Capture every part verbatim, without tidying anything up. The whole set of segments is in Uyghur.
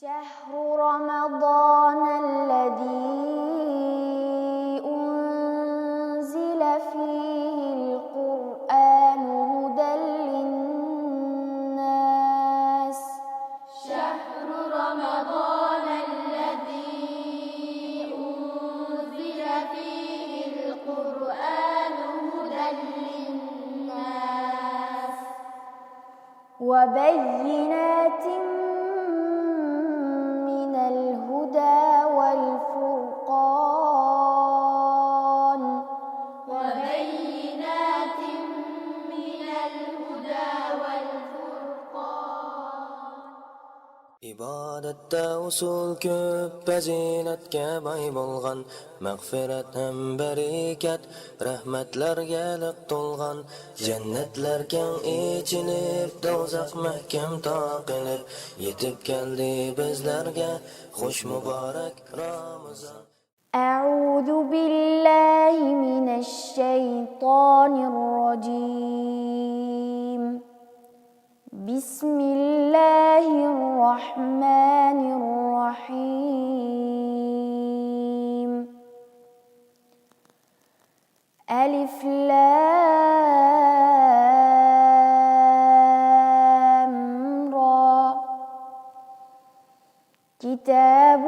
شهر رمضان الذي أنزل فيه القرآن هدى للناس. شهر رمضان الذي أنزل فيه القرآن هدى للناس. وبينات من الهدى والفرقان. وبينات من الهدى والفرقان. ئىبادەتتە ئۇسۇل كۆپ، پەزىلەتكە باي بولغان، مەغپىرەت ھەم بەرىكەت، رەھمەتلەرگە لىق تولغان، جەننەتلەر كەڭ ئېچىلىپ، دوزاخ مەھكەم تاقىلىپ، يېتىپ كەلدى بىزلەرگە خۇش مۇبارەك رامىزان. أعوذ بالله من الشيطان الرجيم. بسم الله الرحمن الرحيم. ألف لام را. كتاب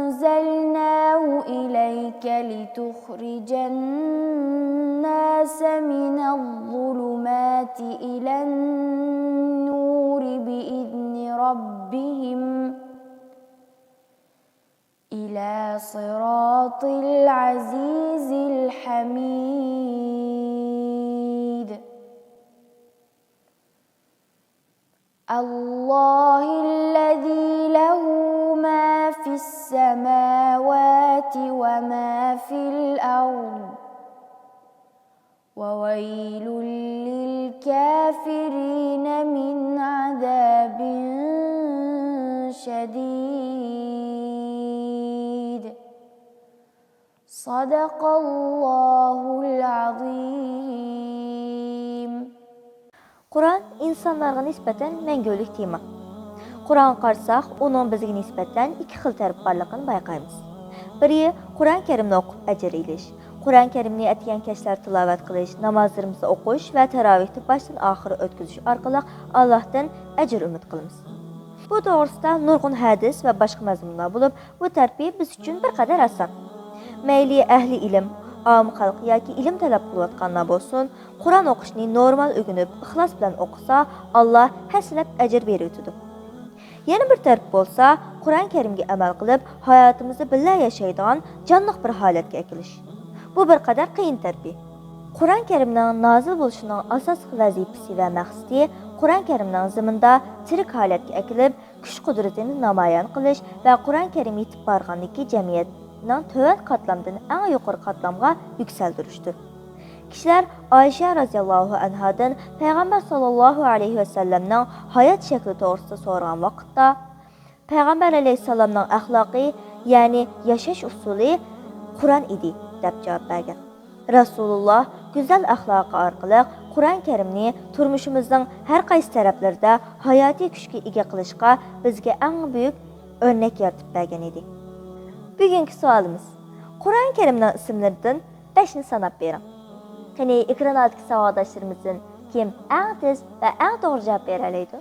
أنزلناه إليك لتخرج الناس من الظلمات إلى النور بإذن ربهم إلى صراط العزيز الحميد. الله الذي له ما في السماوات وما في الأرض، وويل للكافرين من عذاب شديد. صدق الله العظيم. قۇرئان ئىنسانلارغا نىسبەتەن مەڭگۈلۈك تېما. قۇرئانغا قارىساق، ئۇنىڭ بىزگە نىسبەتەن ئىككى خىل تەرىپى بارلىقىنى بايقايمىز. بىرى، قۇرئان كەرىمنى ئوقۇپ ئەجىر ئېلىش. قۇرئان كەرىمنى ئەتىگەن كەچلەر تىلاۋەت قىلىش، نامازلىرىمىزنى ئوقۇش ۋە تاراۋىھنى باشتىن ئاخىر ئۆتكۈزۈش ئارقىلىق ئاللاھتىن ئەجىر ئۈمىد قىلىمىز. بۇ توغرىسىدا نۇرغۇن ھەدىس ۋە باشقا مەزمۇنلار بولۇپ، بۇ تەرىپى بىز ئۈچۈن بىر قەدەر ئاسان. مەيلى ئەھلى ئىلىم، ئاۋام خەلق ياكى ئىلىم تەلەپ قىلىۋاتقانلار بولسۇن، قۇرئان ئوقۇشنى نورمال ئۆگىنىپ، ئىخلاس بىلەن ئوقۇسا، ئاللا ھەسسىلەپ ئەجىر بېرىۋېتىدۇ. يەنە بىر تەرىپى بولسا، قۇرئان كەرىمگە ئەمەل قىلىپ، ھاياتىمىزدا بىللە ياشايدىغان جانلىق بىر ھالەتكە ئەكېلىش. بۇ بىر قەدەر قىيىن تەرىپى. قۇرئان كەرىمنىڭ نازىل بولۇشىنىڭ ئاساسلىق ۋەزىپىسى ۋە مەقسىتى قۇرئان كەرىمنىڭ زېمىندا تىرىك ھالەتكە ئەكېلىپ، كۈچ-قۇدرىتىنى نامايان قىلىش ۋە قۇرئان كەرىم يېتىپ بارغاندىكى جەمئىيەتنىڭ تۆۋەن قاتلامدىن ئەڭ يۇقىرى قاتلامغا يۈكسەلدۈرۈشتۇر. كىشىلەر ئائىشە رەزىياللاھۇ ئەنھادىن پەيغەمبەر ساللاللاھۇ ئەلەيھى ۋەسەللەمنىڭ ھايات شەكلى توغرىسىدا سورىغان ۋاقىتتا، پەيغەمبەر ئەلەيھىسسالامنىڭ ئەخلاقى، يەنى ياشاش ئۇسۇلى قۇرئان ئىدى، دەپ جاۋاب بەرگەن. رەسۇلۇللا گۈزەل ئەخلاقى ئارقىلىق قۇرئان كەرىمنى تۇرمۇشىمىزنىڭ ھەر قايسى تەرەپلىرىدە ھاياتىي كۈچكە ئىگە قىلىشقا بىزگە ئەڭ بۈيۈك ئۆرنەك يارىتىپ بەرگەن ئىدى. بۈگۈنكى سوئالىمىز، قۇرئان كەرىمنىڭ ئىسىملىرىدىن بەشنى ساناپ بېرىڭ. قېنى، ئېكران ئالدىدىكى ساۋاقداشلىرىمىزدىن كىم ئەڭ تېز ۋە ئەڭ توغرا جاۋاب بېرەلەيدۇ؟